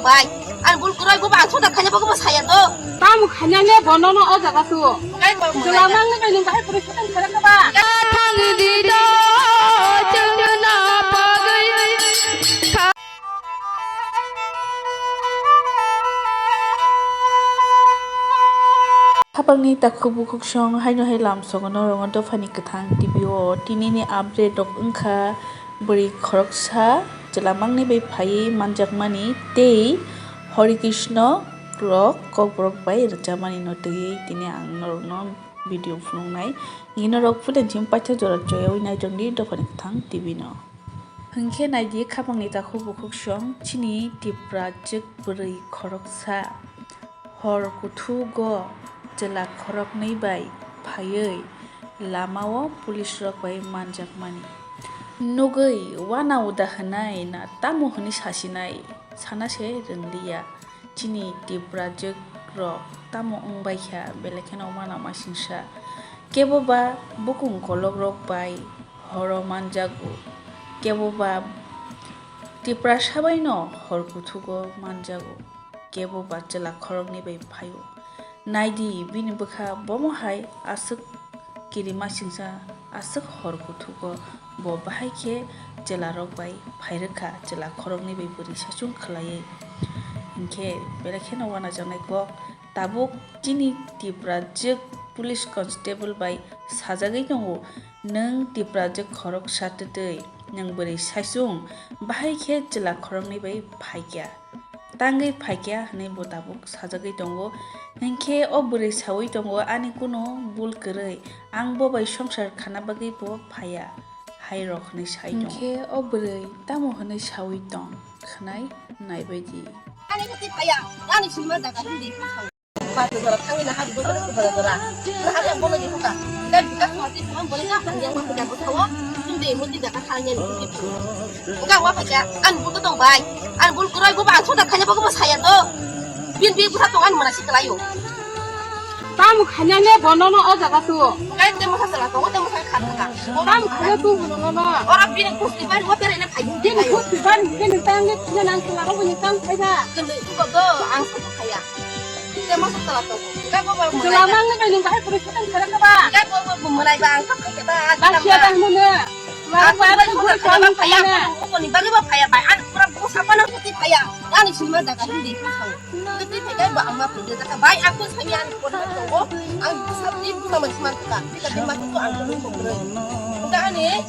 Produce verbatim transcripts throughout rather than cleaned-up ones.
Bai, ang bul kwrwi bo ba ang soda khaina bagwi bo saya to. Tamo khaina le bono no o jaga tu. Kai ko mo. Jela mang ne bai nung bahai puri khotang khara ka ba. Thang di do chwngna pagwi. Khapangni takhuk bukhuk song haino hai lam songo norok dophani kwthang T V o tinini update rok wngkha. Bwrwi khoroksa chwla mangni bai phaiwi manjakmani tei Hori Krishna rok kokborok bai rwchapmani no twiwi tini ang norokno video phunuknai. Nini norok puila chini paithago jora choyawi naitongdi dophani kwthang T V no. Hwnkhe naidi khapangni takhuk bukhuk song chini Tipra jwk bwrwi khoroksa. Hor kuthugo chwla khoroknwi bai phaiwi lamao police rok bai manjakmani nugwi uana uda hwnwi na tamo hwnwi sasinai sana se rwngliya. Chini Tipra jwk rok tamo wngbaikha belai kheno uana masingsa kebo ba bukung kolok rok bai horo manjago kebo ba Tiprasa baino hor kuthugo manjago. Kebo ba chwla khoroknwi bai phaio. Naidi, bini bwkha bomo hai aswk kirimasingsa, aswk hor kuthugo bo bahai khe chwlarok bai phairwkha, chwla khoroknwi bai bwrwi saichung khlaiwi. Hinkhe belai kheno uanajaknai kok. Tabuk chini Tipra jwk police constable bai sajagwi tongo, "Nwng Tipra jwk khoroksa twtwi, nwng bwrwi saichung, bahai khe chwla khoroknwi bai phaikya." Tangwi phaikya hwnwi bo tabuk sajagwi tongo. Hinkhe o bwrwi saui tongo, "Ani kunu bul kwrwi, ang bo bai songsar khana bagwi bo phaiya," hai rok hwnwi sai tongo. Hinkhe o bwrwi tamo hwnwi saui tong khwnai naibaidi. Ani kati phaiya, ani sinima jaga hindi. Batu jora thangwi na hari dogor ko bada jora. Na hari ang bono di huka. Dan bikas mati sama boleh na panjang mati jago thawa. Tum de muti jaga thangnya ni muti. Enggak wa pacha. An buto tong bai. An bul kuroi bo ba an soda khanya bago saya to. Bin bi buta tong an mana si kelayo. Tam khanya ne bono no o jaga tu. Enggak te masa salah tong te masa khat khat. Tam khanya tu bono no. Ora bin kusti bai wa tere ne phai. Bin kusti bai bin tang ne khanya nang salah ro bin tang phai ba. Kende tu ko do ang sa khaya. Te masa salah tong. Enggak bo ba. Jela mang ne bai nung bahai puri khotang khara ka ba. Enggak bo bo mulai ba ang sa khaya ba. Ba sia ba hunu ne. Aku ba khaya ba khaya. Aku ni bagi ba khaya ba. An pura bo sapa na kuti khaya. Ani sinima jaga hindi. Tei phai khe ba ang ma phai de jaka bai, ang ko sami ang ko na tongo, ang ko sab ni busa ma sima ka, tika di ma ko ang ko ko ko. Ka ani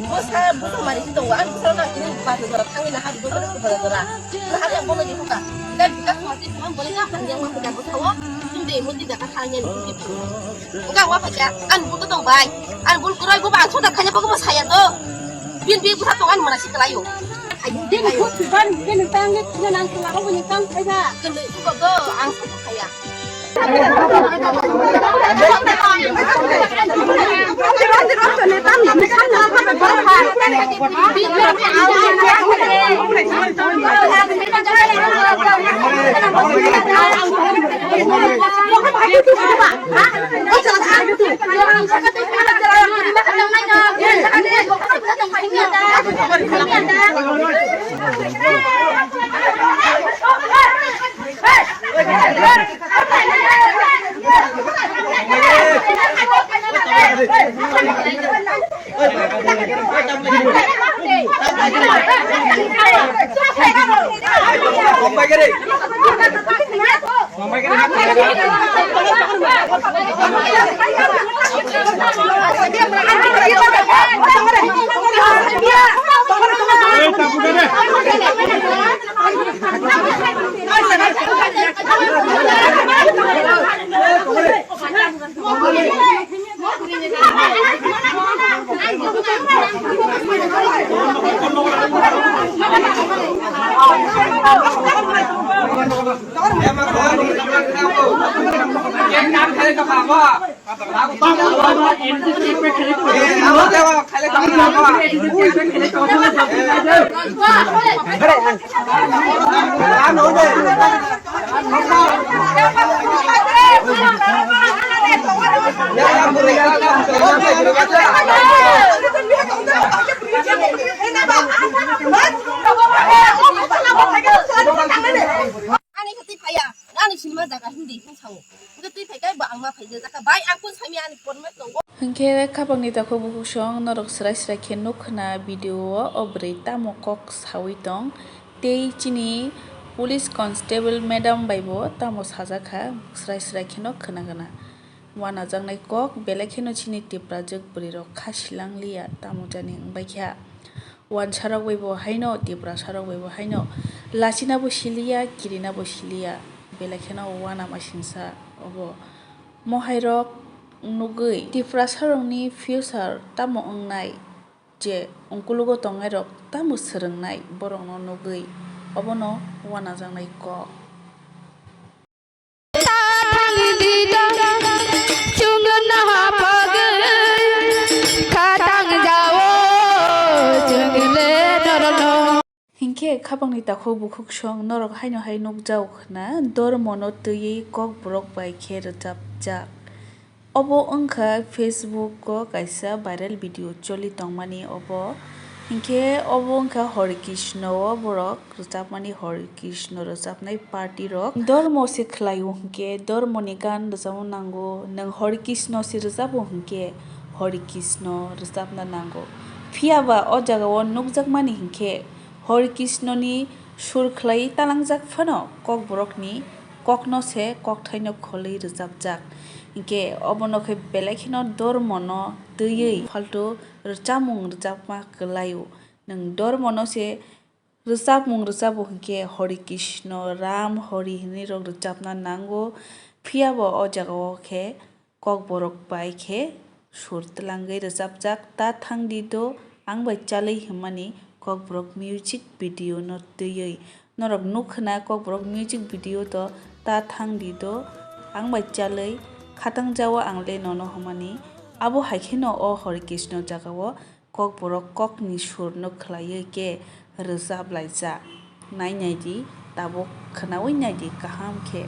busa busa mari si tongo, ang busa na kini ba de jora thangwi na hari ko ko ko jora. Na hari ang bono di huka. Ka di ka ma ti ma bole na phang yang ma ka ko thawa. Tum de mo di jaka thang yang di. Ka wa pa ka, an bu to bai, an bul ko roi ko ba so da khanya ko ko saya to. Bin bi busa tong an mana si kelayo. Din khuk ban din tang ni nang kela ko ni tang kaya. Kende ko do ang sa kaya. Sini ma jaga hindi hin sao. Hingke twi phai kai bo ang ma phai jaka bai ang kun sami ani porma tongo. Hingke khapangni takhuk bukhuk song norok srai srai khe nuk khna video o, o bwrwi tamo kok sawi tong tei chini police constable madam bai bo tamo sajak kha, srai srai kheno khna gana. Wanajaknai kok belai kheno chini Tiprajwk bwrwirok kha silang liya, tamo jani wngbai kha. Wansarok bai bo haino, Tiprasarok bai bo haino, lachina bo siliya, kirina bo siliya, belai kheno wana masingsa obo. Mohairok nugwi Tiprasarokni future tamo wngnai, je ungkulugo tongnairok tamo swrwngnai, borokno nugwi obono wanajaknai kok. Hinkhe khapangni takhuk bukhuk song norok haino hai nukjago khna, dormono twiwi kokborok bai khe rwchapjak. Obo wngkha Facebook o kaisa viral video choli tongmani obo. Hinkhe obo wngkha Hare Krishna o borok rwchapmani, Hare Krishna rwchapnai party rok. Dormo se khlaio hinkhe dormoni gan rwchapna nango, nwng Hare Krishna se rwchabo hinkhe Hare Krishna rwchapna nango. Phiya ba o jaga o nukjakmani hinkhe Hare Krishna ni sur khlai talangjak phano kokborokni kokno se kokthaino kholwi rwchapjak. Hinkhe obono khe belai kheno dormono twiwi faltu rwchapmung rwchapma kwlaio. Nwng dormono se rwchapmung rwchabo hinkhe Hare Krishna, Ram, Hare hinwi rok rwchapna nango. Phiya bo o jaga o khe kokborok bai khe sur twlangwi rwchapjak Ta Thangdi Do Ang Bai Chalwi hwnmani kokborok music video no twiwi. Norok nukkhna kokborok music video to Ta Thangdi Do Ang Bai Chalwi Khatangjao Ang Le Nono hwnmani. Abo hai kheno o Hare Krishna jaga o kokborok kokni sur no khlaiwi khe rwchap laijak. Nai nai di, tabuk khnaui nai di kaham khe.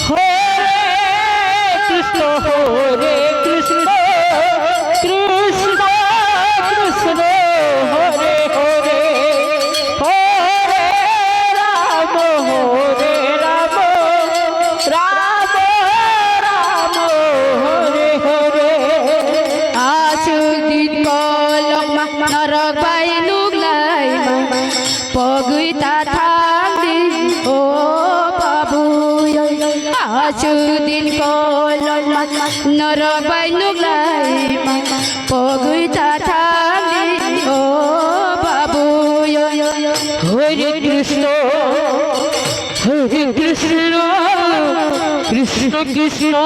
Hare Krishna, Hare Krishna, Krishna Krishna, Hare Hare, Hare Rama, Hare Rama, Rama Rama, Hare Hare. Aswk din kolokma norok bai nuklaima. Pogwi ta thangdi, o babu, aswk din kolokma norok bai nuklaima. Pogwi ta thangdi, o babu, Hare Krishna, Hare Krishna, Krishna Krishna,